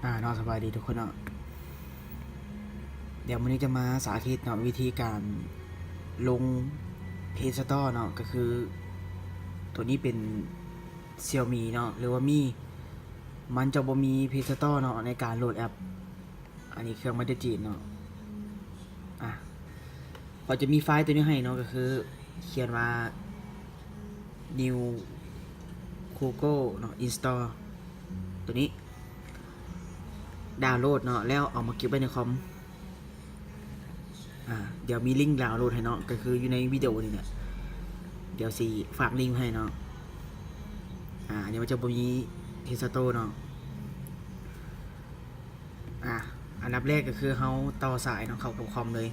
ອາເນາະ ສະບາຍດີທຸກຄົນເນາະ. ດຽວມື້ນີ້ຈະມາສາທິດເນາະ ວິທີການລົງ Play Store ເນາະ ກໍຄືໂຕນີ້ເປັນ Xiaomi ເນາະ ຫຼືວ່າມີ ມັນຈະບໍ່ມີ Play Store ເນາະ ໃນການໂຫຼດແອັບ. ອັນນີ້ເຄື່ອງມາແຕ່ຈີນເນາະ. ອາ ເຂົາຈະມີໄຟລ໌ໂຕນີ້ໃຫ້ເນາະ ກໍຄືຂຽນວ່າ New Google ເນາະ Install ໂຕນີ້ ດາວໂຫຼດເນາະ ແລ້ວເອົາມາເກັບໄວ້ໃນຄອມ. ອາ ດຽວມີລິ້ງດາວໂຫຼດໃຫ້ເນາະ ກໍຄືຢູ່ໃນວິດີໂອນີ້ແຫຼະ ດຽວຊິຝາກລິ້ງໃຫ້ເນາະ. ອາ ອັນນີ້ມັນຈະບໍ່ມີ Play Store ເນາະ. ອາ ອັນດັບແລກກໍຄືເຮົາຕໍ່ສາຍເນາະ ເຂົ້າກັບຄອມເລີຍ.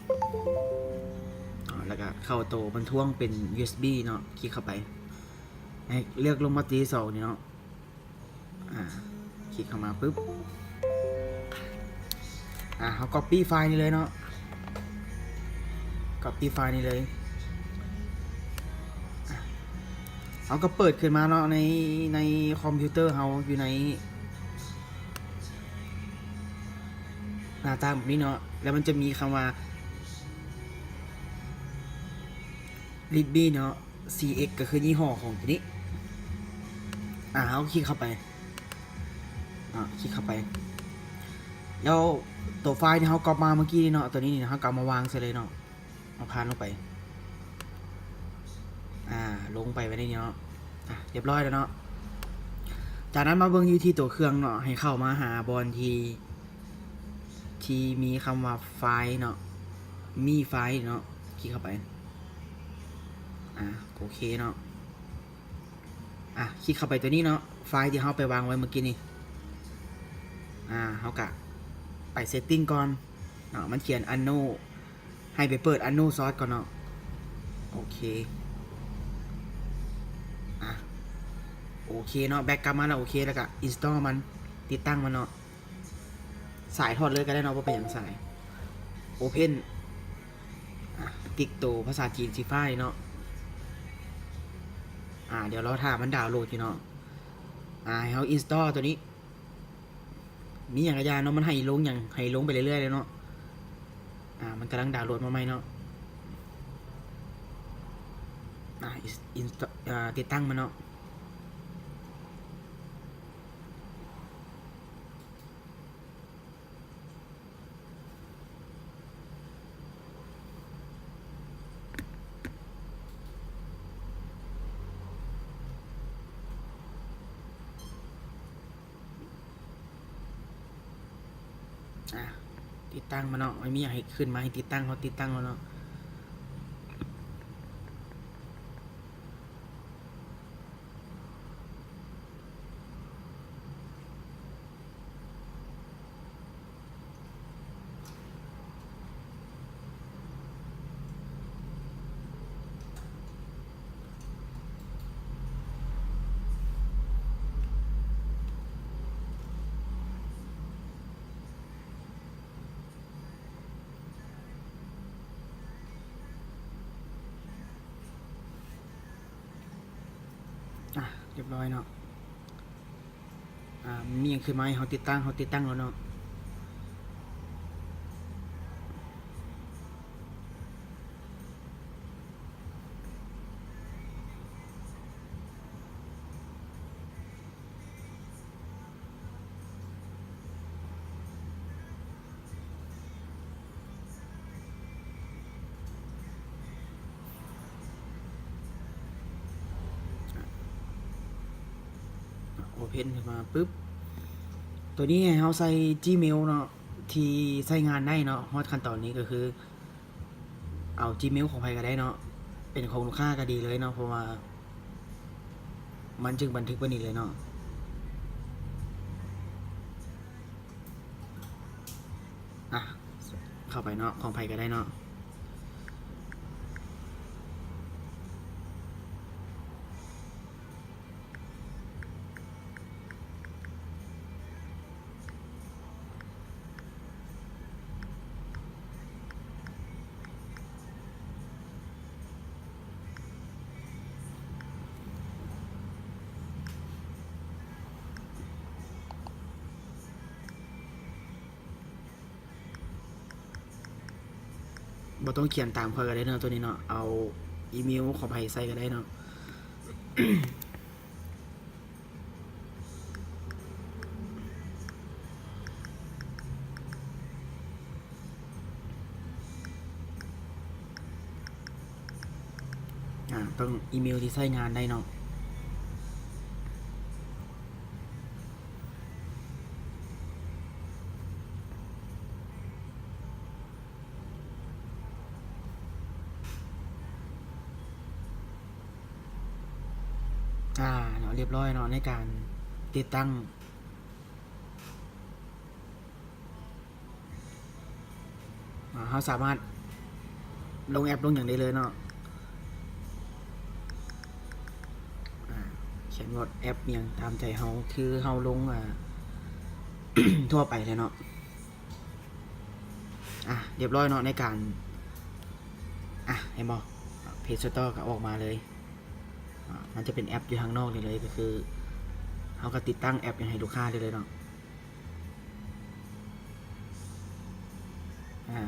ອາ ແລ້ວກໍເຂົ້າໂຕມັນທວງເປັນ ຢູເອັສບີ ເນາະ ຄລິກເຂົ້າໄປ ໃຫ້ເລືອກລົງມາຕີສອງນີ້ເນາະ. ອາ ຄລິກເຂົ້າມາປຶບ ອາ ເຮົາກັອບປີ້ໄຟລ໌ນີ້ເລີຍເນາະ ກັອບປີ້ໄຟລ໌ນີ້ເລີຍ. ອາ ເຮົາກໍເປີດຂຶ້ນມາເນາະ ໃນ ໃນຄອມພິວເຕີເຮົາ ຢູ່ໃນໜ້າຕ່າງແບບນີ້ເນາະ ແລ້ວມັນຈະມີຄຳວ່າ Redmi ເນາະ ຊີເອັກ ກໍຄືຍີ່ຫໍ້ຂອງໂຕນີ້. ອາ ເຮົາຄລິກເຂົ້າໄປ ອາ ຄລິກເຂົ້າໄປ ແລ້ວໂຕໄຟລ໌ທີ່ເຮົາກັອບມາເມື່ອກີ້ນີ້ເນາະ ໂຕນີ້ນີ້ ເຮົາກໍເອົາມາວາງໃສ່ເລີຍເນາະ ເອົາຜ່ານລົງໄປ. ອາ ລົງໄປໄວ້ໃນນີ້ເນາະ. ອາ ຮຽບຮ້ອຍແລ້ວເນາະ. ຈາກນັ້ນມາເບິ່ງຢູ່ທີ່ໂຕເຄື່ອງເນາະ ໃຫ້ເຂົ້າມາຫາບ່ອນທີ່ ທີ່ມີຄຳວ່າໄຟລ໌ເນາະ ມີໄຟລ໌ເນາະ ຄລິກເຂົ້າໄປ. ອາ ໂອເຄເນາະ. ອາ ຄລິກເຂົ້າໄປໂຕນີ້ເນາະ ໄຟລ໌ທີ່ເຮົາໄປວາງໄວ້ເມື່ອກີ້ນີ້. ອາ ເຮົາກະໄປເຊັດຕິ້ງກ່ອນເນາະ ມັນຂຽນ Unknown ໃຫ້ໄປເປີດ Unknown Source ກ່ອນເນາະ. ໂອເຄ ອາ ໂອເຄເນາະ ແບັກກັບມາແລ້ວ ໂອເຄ ແລ້ວກະ Install ມັນ ຕິດຕັ້ງມັນເນາະ. ສາຍຖອດເລີຍກໍໄດ້ເນາະ ບໍ່ເປັນຫຍັງສາຍ. Open ອາ ຕິກໂຕພາສາຈີນສີຟ້ານີ້ເນາະ. ອາ ດຽວລໍຖ້າມັນດາວໂຫຼດຢູ່ເນາະ. ອາ ໃຫ້ເຮົາ Install ໂຕນີ້ ມີຫຍັງກະຢ່າເນາະ ມັນໃຫ້ລົງຫຍັງ ໃຫ້ລົງໄປເລື້ອຍໆເລີຍເນາະ. ອາ ມັນກຳລັງດາວໂຫຼດມາໃໝ່ເນາະ. ອາ Inst- Inst- ອາ ຕິດຕັ້ງມັນເນາະ. ອາ ຕິດຕັ້ງມາເນາະ ມັນມີຫຍັງໃຫ້ຂຶ້ນມາໃຫ້ຕິດຕັ້ງ ເຮົາຕິດຕັ້ງແລ້ວເນາະ. ອາ ຮຽບຮ້ອຍເນາະ. ອາ ມີຫຍັງຂຶ້ນມາໃຫ້ເຮົາຕິດຕັ້ງ ເຮົາຕິດຕັ້ງແລ້ວເນາະ. Open ຂຶ້ນມາປຶບ ໂຕນີ້ໃຫ້ເຮົາໃສ່ Gmail ເນາະ ທີ່ໃຊ້ງານໄດ້ເນາະ. ຮອດຂັ້ນຕອນນີ້ກໍຄື ເອົາ Gmail ຂອງໃຜກໍໄດ້ເນາະ ເປັນຂອງລູກຄ້າກໍດີເລີຍເນາະ ເພາະວ່າມັນຈຶ່ງບັນທຶກໄວ້ນີ້ເລີຍເນາະ. ອະ ເຂົ້າໄປເນາະ ຂອງໃຜກໍໄດ້ເນາະ. ອ ບໍ່ຕ້ອງຂຽນຕາມຂ້ອຍກໍໄດ້ເນາະ ໂຕນີ້ເນາະ ເອົາອີເມວຂອງໃຜໃສ່ກໍໄດ້ເນາະ. ອາ ຕ້ອງອີເມວທີ່ໃຊ້ງານໄດ້ເນາະ. ອາ ເນາະ ລຽບຮ້ອຍເນາະ ໃນການຕິດຕັ້ງ. ອາ ເຮົາສາມາດລົງແອັບລົງຫຍັງໄດ້ເລີຍເນາະ. ອາ ຂຽນວ່າແອັບຫຍັງຕາມໃຈເຮົາ ຄືເຮົາລົງ ອາ ທົ່ວໄປແຫຼະເນາະ. ອາ ລຽບຮ້ອຍເນາະ ໃນການ ອາ ເຫັນບໍ່ Play Store ກໍອອກມາເລີຍ. ອາ ມັນຈະເປັນແອັບຢູ່ທາງນອກນີ້ເລີຍ ກໍຄືເຮົາກໍຕິດຕັ້ງແອັບຫຍັງໃຫ້ລູກຄ້າໄດ້ເລີຍເນາະ. ອາ